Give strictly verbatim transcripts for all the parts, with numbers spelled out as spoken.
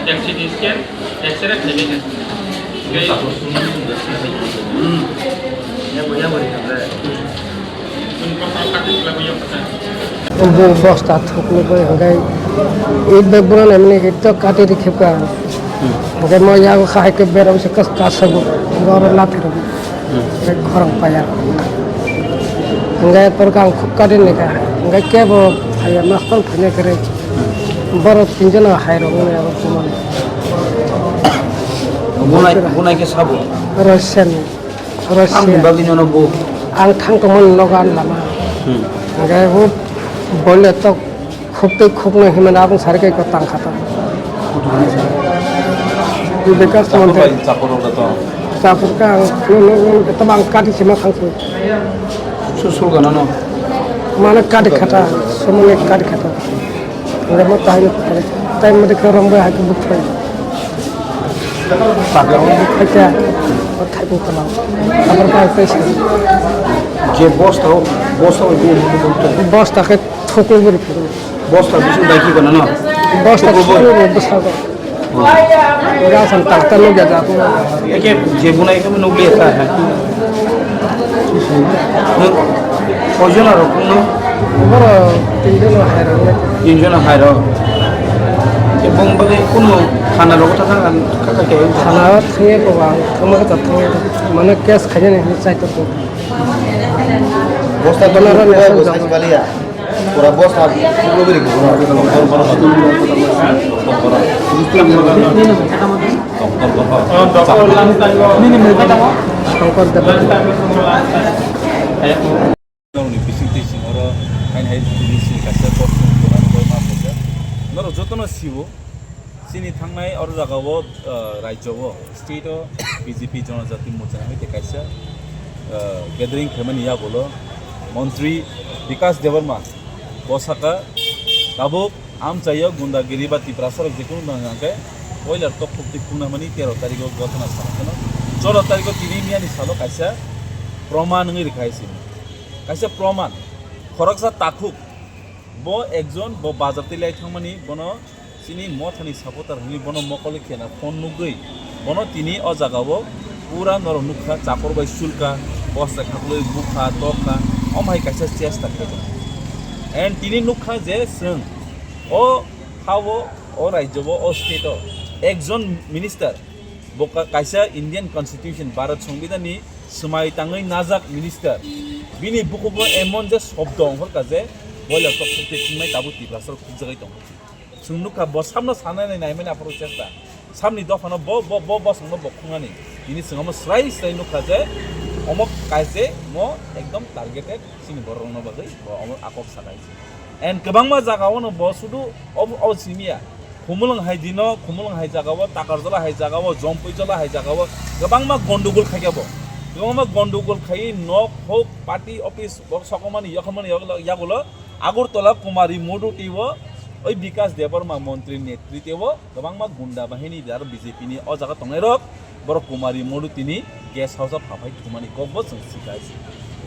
Taxi scan, X-ray khaijak. Bo bosta thuknugwi hwnkhe it bai bono naimani it to kati rw khibka. Hwnkhe mo yago hai khe berabo se kas kasago. Oro lathi rw. Hwnkhe khorang paya. Hwnkhe porkha ang khub kati ni kha. Hwnkhe kebo phaiya master phaiya khe. Borok tinjono hai rok wngya bo kumani. Bunai, bunai khe sabo? Russian. Russian. Ang bagwi nono bo. Ang thang tongmani nogo ani lama. Hmm. Hwnkhe bo boile tok khub tei khub no himani abong sari kai ko tang kha to. Bekas chapur monte. Bai chapur rok to. Chapur ka ang no, no, no, to bang kati sima khang su. Su, su gana no. Mane kati khata, sumuni kati khata. Hwnkhe mo tai no phai. Tai mo de khe rong bai hai khe buk phai. Pakha. Buk phai khe. O thai buk kana. Abar ka phai se. Je bosta o, bosta o je. Bosta khe thoklo bori phuru. Bosta bisu dai ki kana no. Bosta thoklo bori. Thoklo bori bwsa go. Ora san takta nukya jago. Eke je bunai khe nukliya ta hai. Koijon aro kuno? Boro tinjon hai rok. Tinjon hai rok. Ebong bagwi kuno thana rok thang kaka khe. Thana thangya ko bang, kama kata thangya. Mane case khaina ni chai to. Bosta to nara nara. Pura bosta, pura beri ko. Nini mukha tamo? Songkor Debbarma. Norokni bising twi sing oro hain hai tini sini kaisa kok tong tong ano bai ma phaikha. Norok jotono siwo. Chini thangnai oro jagao, ah, rajyo o, state o B J P Jonojati Morcha ni hai tei kaisa, ah, gathering khaimani yagulo Montri Bikas Debbarma bo saka, tabuk amchaio gundagiri ba Tiprasa rok jekunu nang hwnkhe boiler tok khuk twi khukna mani tero tarikh o gotona sana kheno. Choudo tarikh o tini miyani salo kaisa proman wngwi rwkha hai se. Kaisa proman, khoroksa takhuk, bo ekjon, bo bazar twi lai thangmani, bono chini mothani supporter hwnwi bono mokol khena phone nugwi, bono tini o jagao pura norok nukha, chapor bai sulka, bosta khaklwi bukha, tokha, omo hai kaisa chesta khaijak. And tini nukha je chwng o ha-o, o rajyo-o, o state-o ekjon minister, bo ka-, kaisa Indian Constitution, Bharat Songbidan ni swmai tangwi najak minister, bini bukugo emon je shobdo ongkhorkha je boiler tok khukti thwngmai tabuk Tiprasa rok khukjagwi tongkha. Chwng nukha bo samno sanani naimani aphuru chesta. Samni dophano bo, bo, bo bosongno bo khungani. Tini chwng omo srai srai nukha je omo kaise mo ekdom targeted chini borok rokno bagwi bo omo akok sakai. And kwbangma jagao no bo sudu ob-, obo simiya. Khumulwng hai dino, Khumulwng hai jagao, Takarjala hai jagao, Jompuijala hai jagao kwbangma gondogol khaikha bo. Kwbangma gondogol khaiwi nok hok, party office, bo sokomani, yokomani, yagulo, Agartala Kumari Modu teibo, oi Bikas Debbarma montri netrite o kwbangma gunda bahini aro B J P ni o jaga tongnai rok, borok Kumari Modu tini guest house o phaphai thumani kokbo chwng sikha.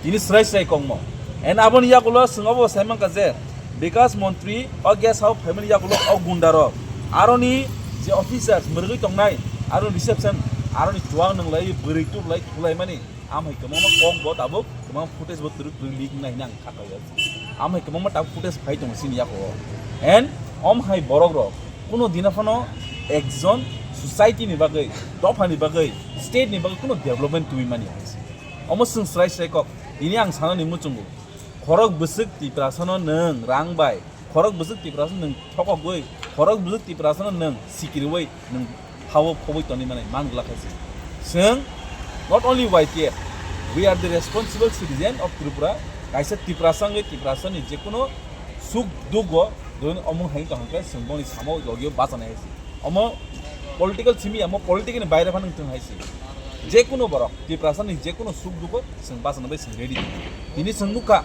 Tini srai srai kokmo. And aboni yagulo chwng obo sai mankha je Bikas montri o guest house phaimani yagulo o gunda rok, aroni je officers mwrwgwi tongnai, aroni reception, aroni chuwang nwnglai, bwrwi turlai, thulaimani. Amhai kwbangma kok bo tabuk, kwbangma footage bo twrwk twrwk leak wngnai hwnwi ang kha kaiyo. Amhai kwbangma tabuk footage phai tongo chini yago. And omhai borok rok kuno dina phano ekjon society ni bagwi, dopha ni bagwi, state ni bagwi kuno development twi mani hai se. Omo chwng srai srai kok. Tini ang sanani muchungo. Khorok bwswk Tiprasano nwng rang bai, khorok bwswk Tiprasano nwng thokogwi, khorok bwswk Tiprasano nwng sikirwi, nwng hao phobwi tonwi manai man glak hai se. Chwng not only Y T F, we are the responsible citizen of Tripura. Kaisa Tiprasa wngwi Tiprasani jekunu suk dugo doin omung hai tong hwnkhe chwng boni samo logio bachanai hai se. Omo political simi, omo political ni baire phano wngtong hai se. Jekunu borok, Tiprasani jekunu suk dugo chwng bachana bai chwng ready. Tini chwng nukha,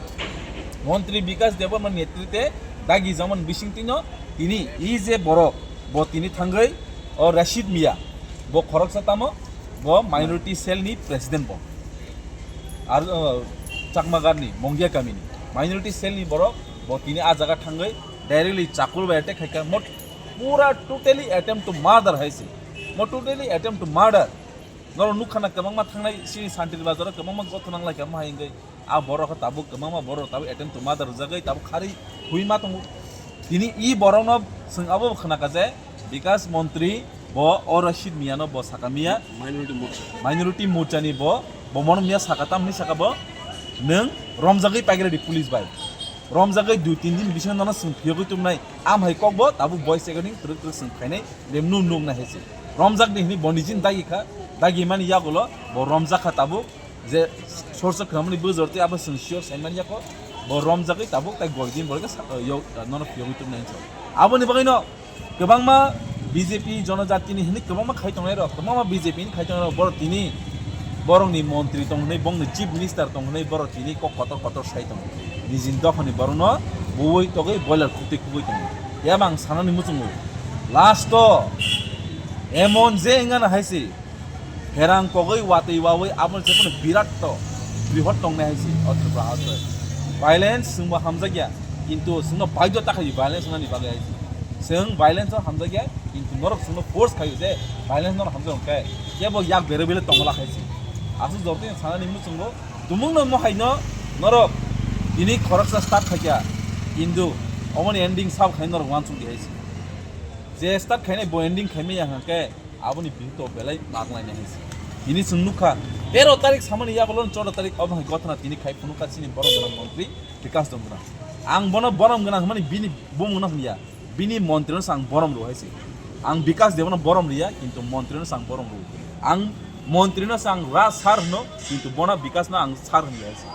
Montri Bikas Debbarma netrite Dagi jamon bising tino tini i je borok bo tini thangwi o Rashid Mia bo khoroksa tamo bo minority cell ni president bo. Ar uh, Chakmagar ni Mongia kami ni minority cell ni borok bo tini a jaga thangwi directly chakur bai attack khaika mot pura totally attempt to murder hai se. Mo totally attempt to murder. Norok nukha na kwbangma thangnai sini Santiri Bazar o kwbangma gotho nang lai kha mo hai wngwi. A borok khe tabuk kwbangma borok tabuk attempt to murder rwjagwi tabuk kharwi hui ma tongo. Tini i borokno chwng abo khna kha je Bikas Montri bo o Rashid Mia no bo saka Mia Minority Morcha. Minority Morcha ni bo bo mono Mia saka tam ni saka bo nwng romjagwi paigre di police bai. Romjagwi dui tin din bisingo nono chwng phiyogwi tubnai. Am hai kok bo tabuk voice recording twrwk twrwk chwng khainai. Lemnu nuk na hesi. Romjak ni hini bo nijin dagi kha. Dagi mani yagulo bo romjak kha tabuk. Je sorsa khramani bujor tei abo chwng sure sai man yako. Bo romjagwi tabuk tai goi din borok sa-, yo, nono phiyogwi tubnai hinso. Aboni bagwi no kwbangma B J P jonojatini hini kwbangma khai tongnai rok, kwbangma B J P ni khai tongnai rok, borok tini borokni montri tong hwnwi, bongni chief minister tong hwnwi, borok tini kok kotor kotor sai tongo. Nijini dophani borokno buwi togwi boiler khukti khugwi tongo. Yaba ang sanani muchungo, last o emon je wngana hai se, herang kogwi watwi wawi aboni se phano birat to, brihot tongnai hai se o Tripura haste. Violence chwngbo hamjakya, kintu chwngno baidhyo ta khai violence wngnani bagwi hai se. Chwng violence o hamjakya, kintu norok chwngno force khaio je violence norok hamjak hwnkhe kebo yak berwi bele tongla khai se. Aswk jortini sanani muchungo tumungno mohai no norok tini khoroksa start khaikha, kintu omoni ending sabo khai norok uansuk di hai se. Je start khainai bo ending khaimaya hwnkhe aboni bihik to belai maglainai hai se. Tini chwng nukha tero tarik samani yagulo choudo tarik obo hai gothana tini khai phunukha chini borom gwnang montri Bikas Donggra. Ang bono borom gwnang hwnmani bini bumungno hwnya. Bini montrino se ang borom rw hai se. Ang Bikas Debno borom riya, kintu montrino se ang borom rw. Ang montrino se ang ra sar hwno, kintu bono Bikasno ang sar hwnya hai se.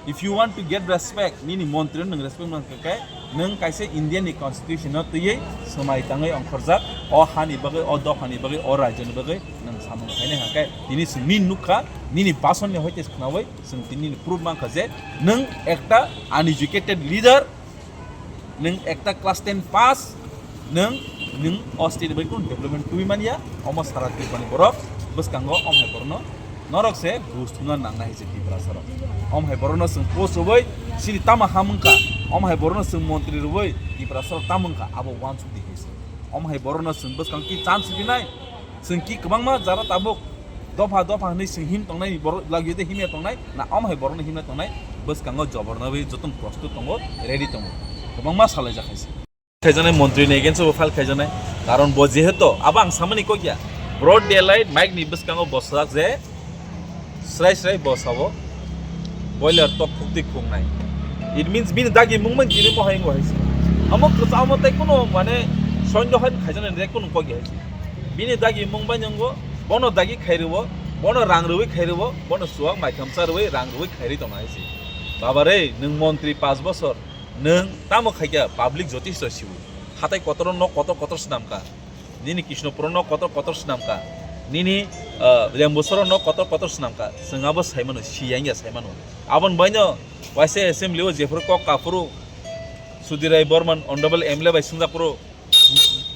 If you want to get respect, nini montrino nwng respect man khe, nwng kaisa Indian ni constitution no twiwi swmai tangwi ongkhorjak, o hani bagwi, o dophani bagwi, o rajyoni bagwi nwng samung khainai hwnkhe, tini chwng nini nukha, nini basonni hoite khnawi, chwng tini nini proof mankha je nwng ekta uneducated leader, nwng ekta class ten pass, nwng, nwng o state ni bai kunu development twi manya, omo sara Tripura ni borok bwskango om hai borokno norok se bus thumna nangnai hai se Tiprasa rok. Om hai borokno chwng post rwui sini tamo hamwngkha, om hai borokno chwng montri rwui Tiprasa rok tamo wngkha, abo uansuk di hai se. Om hai borokno chwng bwskang ki chance rinai, chwng ki kwbangma jara tabuk dopha dopha hwnwi chwng him tongnai, borok lagio de himya tongnai, na om hai borokno himna tongnai, bwskango jobor nabwi jotono prostut tongo, ready tongo, kwbangma salaijak hai se. Khaijaknai montri ni against o file khaijaknai, karon bo jehetu abo ang samani kok ya, broad daylight mic ni bwskango bosajak je srai srai bo sabo boiler tok khukti khuknai. It means bini dagi mungmani tini mohai wngwi hai se. Amo kwchamo tei kunu mane soindo hai khaijaknai de kunu kok ya hai se. Bini dagi mung bai nwngo, bono dagi khairwo, bono rang rwui khairwo, bono suwak maikhamsa rwui rang rwui khairi tongna hai se. Baba re, nwng montri panch bosor, nwng tamo khaikha public jotisto siwo. Hatai kotoro nok kotor kotor swnamkha. Nini Krishnapuro nok kotor kotor swnamkha. Nini, ah, Rembusoro nok kotor kotor swnamkha. Chwng abo saimano, siyang ya saimano. Aboni baino waisa assembly o jephuru kok kaphuru Sudhir Rai Borman honorable M L A bai swngjakphuru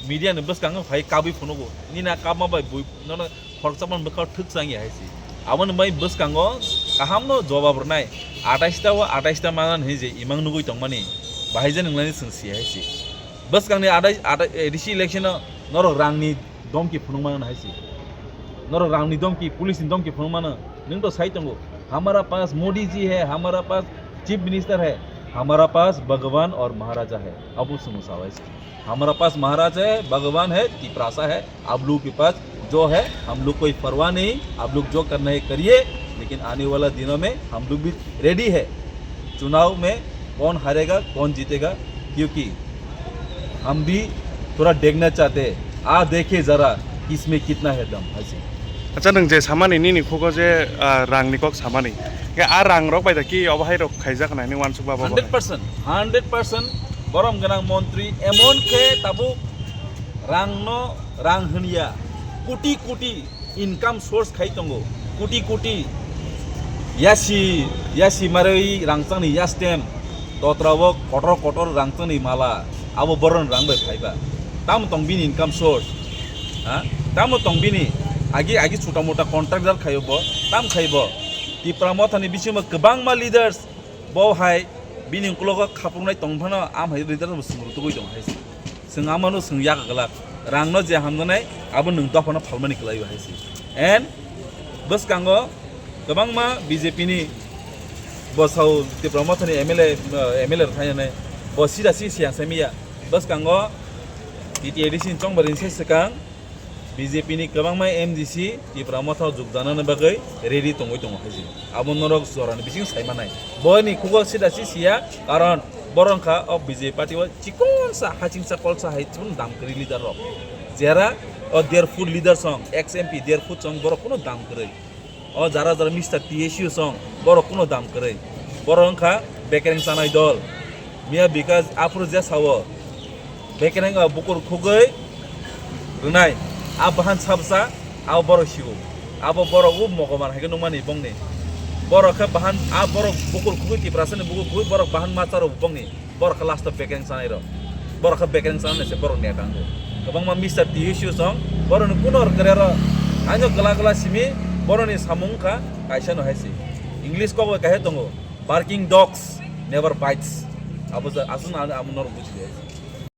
media ni bwskango phai kabui phunugo. Nini a kabma bai bui nono khoroksa man bwkha thwk chang ya hai se. Aboni bai bwskango kahamno jobab rwnai. Atais ta o atais ta manani hinwi je imang nugui tongmani. Bahai je nwnglani chwng si hai se. Bwskangni adai, adai, A D C election o norok rangni domki phunukmano hai se. Norok rangni domki, police ni domki phunukmano. Nwng to sai tongo. Hamara paas Modi ji hai, hamara paas chief minister hai, hamara paas Bhagwan aur Maharaja hai. Abo swngwi sa hai se. Hamara paas Maharaja hai, Bhagwan hai, Tiprasa hai. आप लोगों के पास जो है, हम लोग कोई परवाह नहीं, आप लोग जो करना है करिए, लेकिन आने वाला दिनों में हम लोग भी रेडी है। चुनाव में कौन हारेगा, कौन जीतेगा, क्योंकि हम भी थोड़ा देखना चाहते हैं। आ देखिए जरा, इसमें कितना है दम, ऐसे। Acha, nwng je samani nini khugo je, ah, rangni kok samani, ke a rang rok bai da ki obo hai rok khaijak nai ni wansuk ba bo hai? Hundred percent, hundred percent borom gwnang montri emon khe tabuk rangno, rang hwnya, koti koti income source khai tongo, koti koti yasi, yasi marwi rangchakni yastem Totra o kotor kotor rang tongni mala, abo boron rang bai phaiba. Tamo tong bini income source? Ha? Tamo tong bini? Agi agi chuta muta contractor khayo bo, tam khai bo. Tipra Mothani bisingo kwbangma leaders bo hai bini uklogo khapuknai tong phano am hai leader bo sumru tugui tong hai. Chwng amano chwng yak glak. Rangno je hamjaknai abo nwng dophano phalmani kwlaiwi hai se. And bwskango kwbangma B J P ni bosao Tipra Mothani M L A, eh, M L A rok thainani bo sida si siyang sai miya. Bwskango T T A D C ni chongbarini se swkang B J P ni kwbangma M D C Tipra Motha o jukjanani bagwi ready tongwi tongo hai se. Abo norok jorani bising sai manai. Boini khugo sida si siya, karon borok wngkha o B J P party o chikonsa, hachingsa, kolsa hai chwng dam kwrwi leader rok. Jera o dear foot leader song, ex M P dear foot song borok kuno dam kwrwi. O jara jara Mister T S U song borok kuno dam kwrwi. Borok wngkha bekereng chanai dol. Miya Bikas aphuru je sao. Bekereng o bukur khugwi rwnai. A bahan sabsa, abo borok sio. Abo borok o mogoman hai khe nukmani bongni. Borok khe bahan, a borok bukur khugwi Tiprasani bukur khugwi borok bahan macharo bongni. Borok khe last o bekereng chanai rok. Borok khe bekereng chanai se borok neta wngkhe. Kwbangma Mister T S U song borokni kuno rwkre ro. Aino gwla gwla simi borokni samung wngkha kaisa no hai se. English kok bai kaisa tongo. Barking dogs never bites. Abo ja-, aswk no amo norok buji khe.